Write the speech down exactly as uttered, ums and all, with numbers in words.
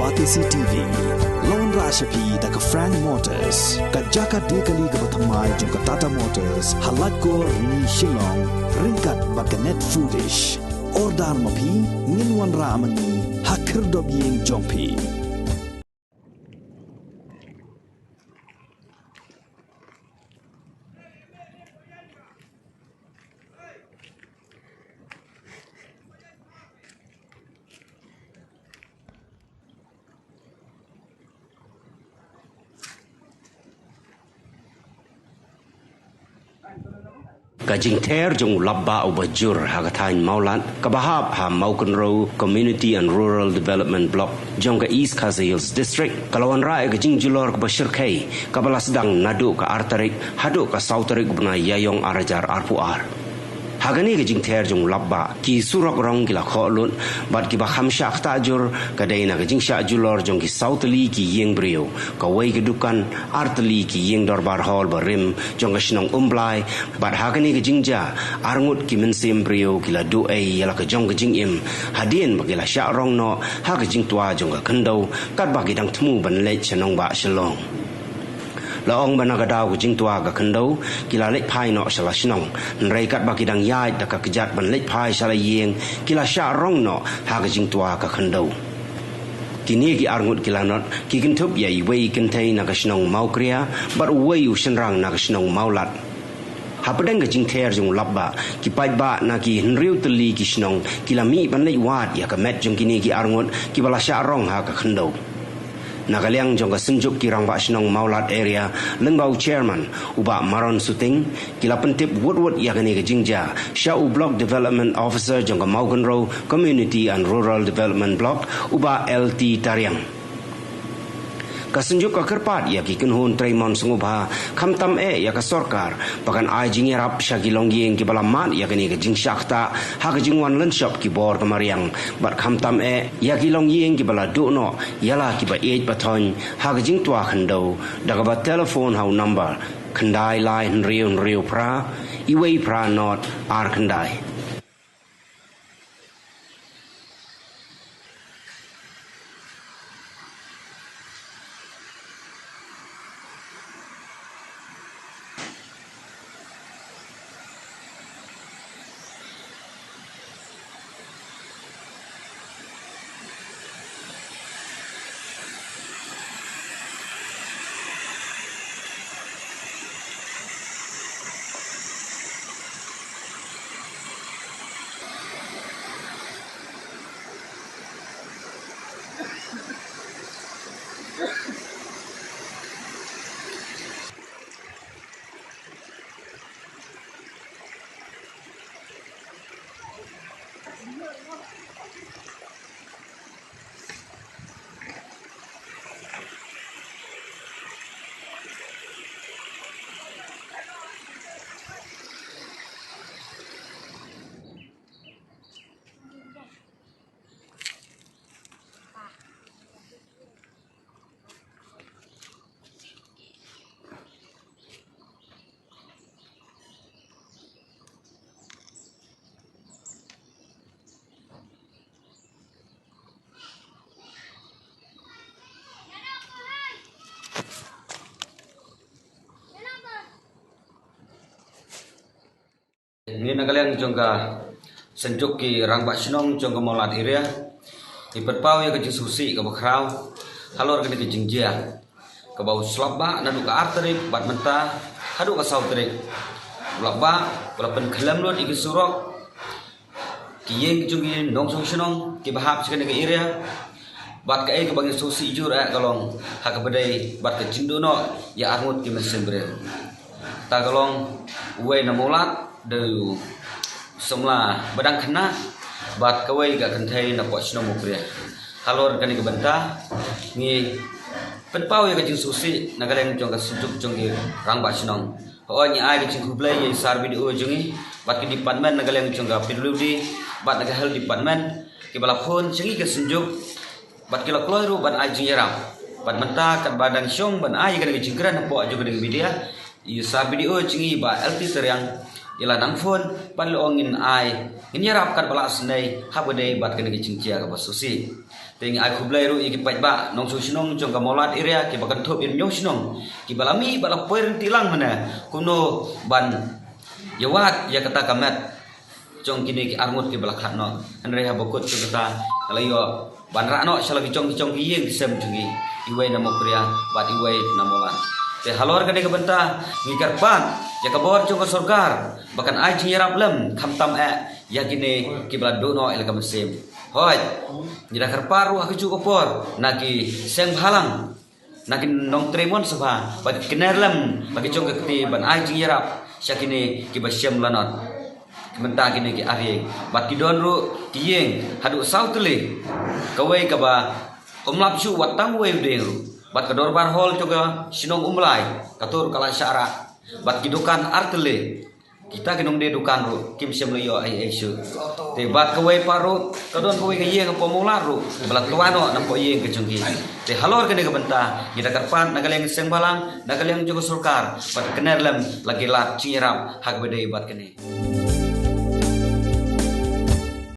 Batesi T V, la wanrah sha phi da ka Frank Motors, ka jaka die kali kaba thymmai jong ka Tata Motors, ha Laitkor Rni Shillong, ryngkat bad ka Net Foodish. Order ma phi, ngin wanrah ma ngi ha khyrdop ïing jong phi. Ka jingther jong u lapbah uba jur ha ka thaiñ Mawlad, kaba hap ha Mawkynrew Community and Rural Development Block jong ka East Khasi Hills District, ka la wanrah ïa ka jingjulor kaba shyrkhei, kaba la sdang naduh ka ar tarik haduh ka saw tarik u bnai Ïaïong ar hajar arphew ar. Ha kane ka jingther jong u lapbah, ki surok rong ki la khoh lut, bad kiba kham shah ktah jur, ka dei na ka jingshah julor jong ki saw tylli ki ïing briew, kawei ka dukan, ar tylli ki ïing dorbar hall ba rim jong ka shnong Umblai, bad ha kane ka jingjia, ar ngut ki mynsiem briew ki la duh ei ïa la ka jong ka jingim, hadien ba ki la shah rong noh ha ka jingtwa jong ka khyndew, katba ki dang thmu ban leit sha nongbah Shillong. La ong ba na ka daw ka jingtwa ka khyndew, ki la leit phai noh sha la shnong. Hynrei katba ki dang ïaid da ka kjat ban leit phai sha la ïing, ki la shah rong noh ha ka jingtwa ka khyndew. Kine ki ar ngut ki lanot, ki kynthup ïa iwei i kynthei na ka shnong Mawkria, bad uwei u shynrang na ka shnong Mawlad. Hapdeng ka jingther jong u lapbah, ki paidbah na ki hynriew tylli ki shnong, ki la mih ban leit wad ïa ka met jong kine ki ar ngut, kiba la shah rong ha ka khyndew. Na ka liang jong ka Synjuk ki Rangbah Shnong Mawlad Area, lyngba u Chairman, u Bah Maron Suting, ki la pyntip wut wut ïa kane ka jingjia sha u Block Development Officer jong ka Mawkynrew Community and Rural Development Block, u Bah L T Tariang. Ka Synjuk ka kyrpad ïa ki kynhun trei mon sngewbha, khamtam eh ïa ka sorkar, ba kan ai jingïarap sha ki longïing kiba la mad ïa kane ka jingshah ktah ha ka jingwan lynshop ki bor ka mariang, bad khamtam eh ïa ki longïing kiba la duh noh ïa la kiba ïeit ba thoiñ ha ka jingtwa khyndew, da kaba telephone ha u number khyndai lai hynriew hynriew phra, iwei phra not ar khyndai. Ngi na ka liang jong ka Synjuk ki Rangbah Shnong jong ka Mawlad Area, ngi pynpaw ïa ka jingsngewsih kaba khraw halor kane ka jingjia kaba u slap bah naduh ka ar tarik bad mynta haduh ka saw tarik. U slap bah u la pynkhlem lut ïa ki surok, ki ïing jong ki nongshong shnong kiba hap sha kane ka area. Bad kaei kaba ngi sngewsih jur eh ka long ha kaba dei bad ka jingduh noh ïa ar ngut ki mynsiem briew. Ta ka long uwei na Mawlad, dei u samla ba dang khynnah, bad kawei ka kynthei na poh shnong Mawkria. Halor kane ka bynta ngi pynpaw ïa ka jingsngewsih na ka liang jong ka Synjuk jong ki Rangbah Shnong. Hooid, ngi ai ka jingkhublei ïa i Sir B D O jong ngi bad ki department na ka liang jong ka P W D bad na ka health department kiba la phone sha ngi ka Synjuk bad ki la kloi ruh ban ai jingïarap. Bad mynta katba dang shong ban ai ïa kane ka jingkren hapoh jong kane ka media, i Sir B D O jong ngi Bah L T Tariang i la nang phone bad la ong ngin ai ngin ïarap katba la isynei ha kaba dei bad kane ka jingjia kaba sngewsih. Te ngi ai khublei ruh ïa ki paidbah nongshong shnong jong ka Mawlad area kiba kynthup ïa hynñiew shnong kiba la mih bad la poi ryntih lang mynne kumno ban ïawad ïa kata ka met jong kine ki arngut kiba la khlad noh. Hynrei haba kut jong kata ka la ïoh ban rah noh sha la ki jong ki jong ki ïing ki sem jong ngi, iwei na Mawkyrwat bad iwei na Mawlai. Te halor kane ka bynta ngi kyrpad ïa ka bor jong ka sorkar ba kan ai jingïarap lem khamtam eh ïa kine kiba la duh noh ïa la ka mynsiem. Hooid, ngi da kyrpad ruh ha kajuh ka por na ki seng bhalang, na ki nongtrei mon sabha, ba ki kner lem ba ki jong ka kti ban ai jingïarap sha kine kiba shem lanot. Mynta kine ki ar ïing bad ki don ruh ki ïing haduh saw tylli. Kawei kaba ym lap shuh wat tang uwei u dieng ruh. Bad ka dorbar hall jong ka shnong Umblai ka tur ka la shah rah. Bad ki dukan ar tylli. Kita ki nongdie dukan ruh kim shym la ïoh ei ei shuh. Te bad kawei pat ruh ka don kawei ka ïing hapoh Mawlad ruh ba la twa noh napoh ïing ka jong ki. Te halor kane ka bynta ngi da kyrpad na ka liang seng bhalang, na ka liang jong ka sorkar, bad kner lem la ki lad jingïarap ha kaba dei bad kane.